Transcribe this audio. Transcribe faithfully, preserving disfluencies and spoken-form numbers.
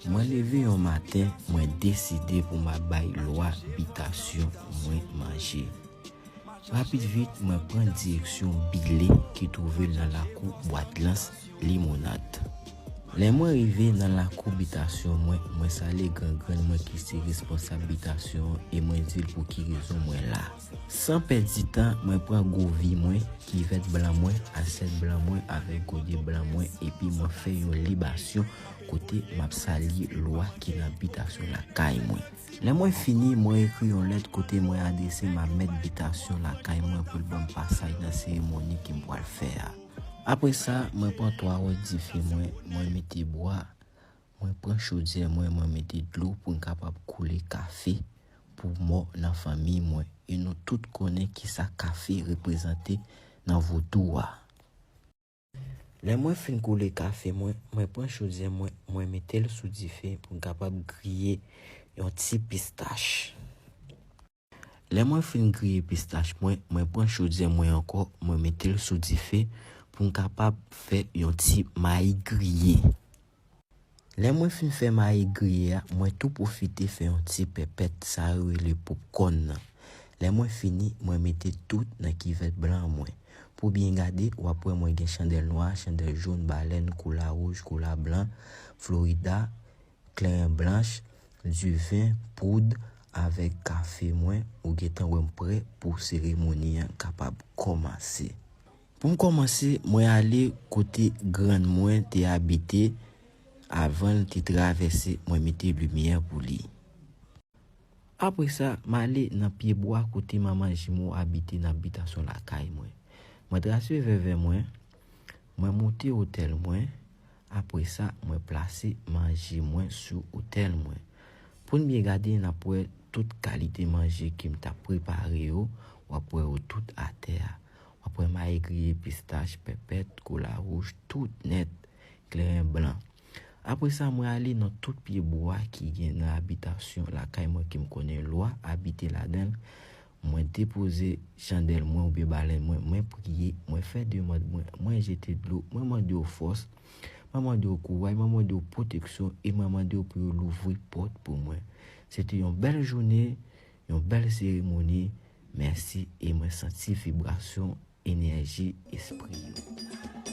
Mwen leve yon maten, mwen deside pou m al bay lwa bitasyon mwen manje. Rapid vit, mwen pran direksyon Bile ki twouve l nan lakou Bwadlans Limonad. Lè mwen rive nan lakou bitasyon mwen, mwen salye gran grann mwen ki se responsab bitasyon an e mwen di l pou ki rezon mwen la. San pèdi tan, mwen pran govi mwen, kivèt blan mwen, asyèt blan mwen avèk gode blan mwen epi mwen fè yon libasyon kote m ap salye lwa ki nan bitasyon lakay mwen. Lè mwen fini, mwen ekri yon lèt kote mwen adrese m a mèt bitasyon lakay mwen pou l ban m pasaj nan seremoni ke m pral fè a. Apre sa, mwen pran twa wòch dife mwen, mwen mete bwa, mwen pran chodyè mwen, mwen mete dlo pou m kapab koule kafe pou mò nan fanmi mwen. E nou tout konnen kisa kafe reprezante nan vodou a. Lè mwen fin koule kafe mwen, mwen pran chodyè mwen, mwen mete l sou dife pou m kapab griye yon ti pistach. Lè mwen fin griye pistach mwen, mwen pran chodyè mwen ankò, mwen mete l sou dife pou m kapab fè yon ti mayi griye. Lè mwen fin fè mayi griye a, mwen tou pwofite fè yon ti pèpèt, sa yo rele popkòn nan. Lè mwen fini, mwen mete tout nan kivèt blan mwen. Pou byen gade, w ap wè mwen gen chandèl nwa, chandèl jòn, balèn, kola wouj, kola blan, florida, kleren blanch, diven, poud, avèk kafe mwen. Ou gentan wè m prè pou seremoni an kapab kòmanse. Pou m kòmanse, mwen ale kote grann mwen te abite avan l te travèse, mwen mete limyè pou li. Apre sa, m ale nan pyebwa kote manman jimo abite nan bitasyon lakay mwen. Mwen trase vèvè mwen, mwen monte otèl mwen, apre sa, mwen plase manje mwen sou otèl mwen. Pou n byen gade, n ap wè tout kalite manje ke m t ap prepare yo, w ap wè yo tout atè a. W ap wè mayi griye, pistach, pèpèt, kola wouj, tout nèt, kleren blan. Apre sa, mwen ale nan tout pyebwa ki gen nan abitasyon lakay mwen ke m konnen lwa abite ladan l. Mwen depoze chandèl mwen oubyen balèn mwen, mwen priye, mwen fè demann mwen, mwen jete dlo, mwen mande yo fòs, mwen mande yo kouraj, mwen mande yo pwoteksyon e mwen mande yo pou yo louvri pòt pou mwen. Se te yon bèl jounen, yon bèl seremoni. Mèsi e mwen santi vibrasyon, enèji espri yo.